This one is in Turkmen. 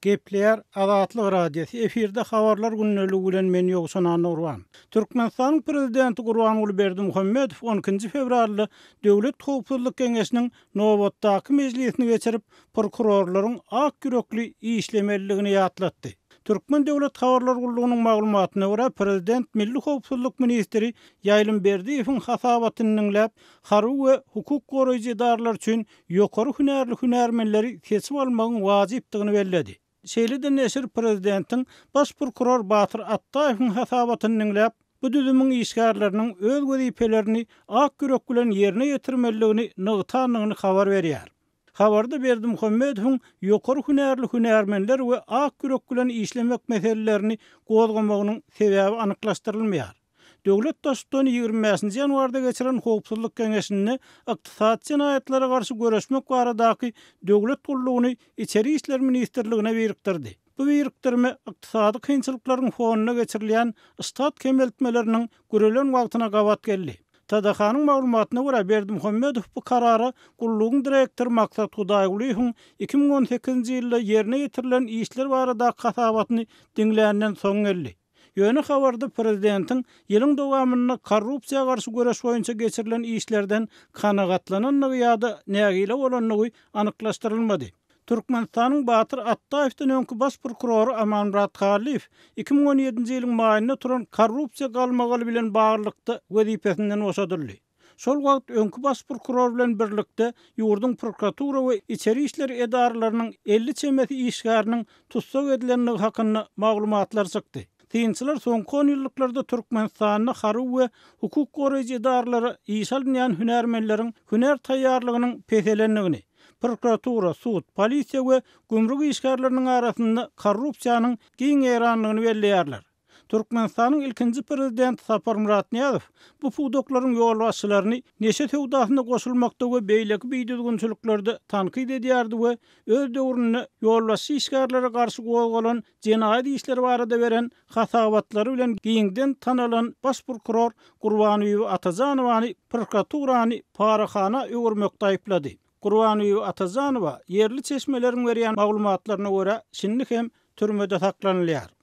Gepleýär Azatlyk Radiosy, efirde Habarlar gündeligi bilen men Ýowşan Annagurban. Türkmenistanyň Prezidenti Gurbanguly Berdimuhamedow on ikinji fewralda Döwlet howpsuzlyk geňeşiniň nobatdaky mejlisini geçirip, prokurorlaryň ak ýürekli işlemelidigini ýatlatdy. Türkmen döwlet habarlar gullugynyň maglumatyna görä, prezident milli howpsuzlyk ministri Ýaýlym Berdiýewiň hasabatyny diňläp, harby we hukuk goraýjy edaralar üçin ýokary hünärli hünärmenleri seçip almagyň wajypdygyny belledi. Şeýle-de neşir prezidentiň baş prokuror Batyr Atdaýewiň hasabatyny diňläp, bu düzümiň işgärleriniň öz wezipelerini ak ýürek bilen ýerine ýetirmelidigini nygtandygyny habar berýär. Habarda Berdimuhamedowyň ýokary hünärli hünärmenler we ak ýürek bilen işlemek meselelerini gozgamagynyň sebäbi anyklaşdyrylmaýar. Döwlet Baştutany 25-nji ýanwarda geçiren Howpsuzlyk geňeşinde ykdysady jenaýatlara garşy göreşmek baradaky döwlet gullugyny Içeri işler ministrligine birikdirdi. Bu birikdirme ykdysady kynçylyklaryň fonunda geçirilýän ştat kemeltmeleriniň gürelen wagtyna gabat geldi. TDH-nyň maglumatyna görä, Berdimuhamedow bu karara gullugyň direktory Maksat Hudaýgulyýewiň 2018-nji ýylda ýerine ýetirilen işler baradaky hasabatyny diňländen soň geldi. Ýöne habarda prezidentiň ýylyň dowamynda korrupsiýa garşy göreş boýunça geçirilen işlerden kanagatlanandygy ýa-da nägile bolandygy anyklaşdyrylmady. Türkmenistanyň Batyr Atdaýewden öňki baş prokurory Amanmyrat Hallyýew 2017-nji ýylyň maýynda turan korrupsiýa galmagaly bilen baglylykda wezipesinden boşadyldy. Şol wagt öňki baş prokuror bilen birlikde ýurduň prokuratura we içeri işler edaralarynyň 50 çemesi işgäriniň tussag edilendigi hakynda maglumatlar çykdy. Synçylar soňky onýyllyklarda Türkmenistanda harby we hukuk goraýjy edaralara işe alynýan hünärmenleriň hünär taýýarlygynyň peselendigini, prokuratura, sud, polisiýa we gümrük işgärleriniň arasynda korrupsiýanyň giň ýaýrandygyny belleýärler. Türkmenistanyň ilkinji Prezidenti Saparmyrat Nyýazow bu pudaklaryň ýolbaşçylaryny neşe söwdasyna goşulmakda we beýleki bidüzgünçiliklerde tankyt edýärdi we öz döwründe ýolbaşçy işgärlere garşy gozgalan jenaýat işleri barada beren hasabatlary bilen giňden tanalan baş prokuror Gurbanbibi Atajanowany prokuraturany parahana öwürmekde aýyplady. Gurbanbibi Atajanowa, ýerli çeşmeleriň berýän maglumatlaryna görä, şindi hem türmede saklanylýar.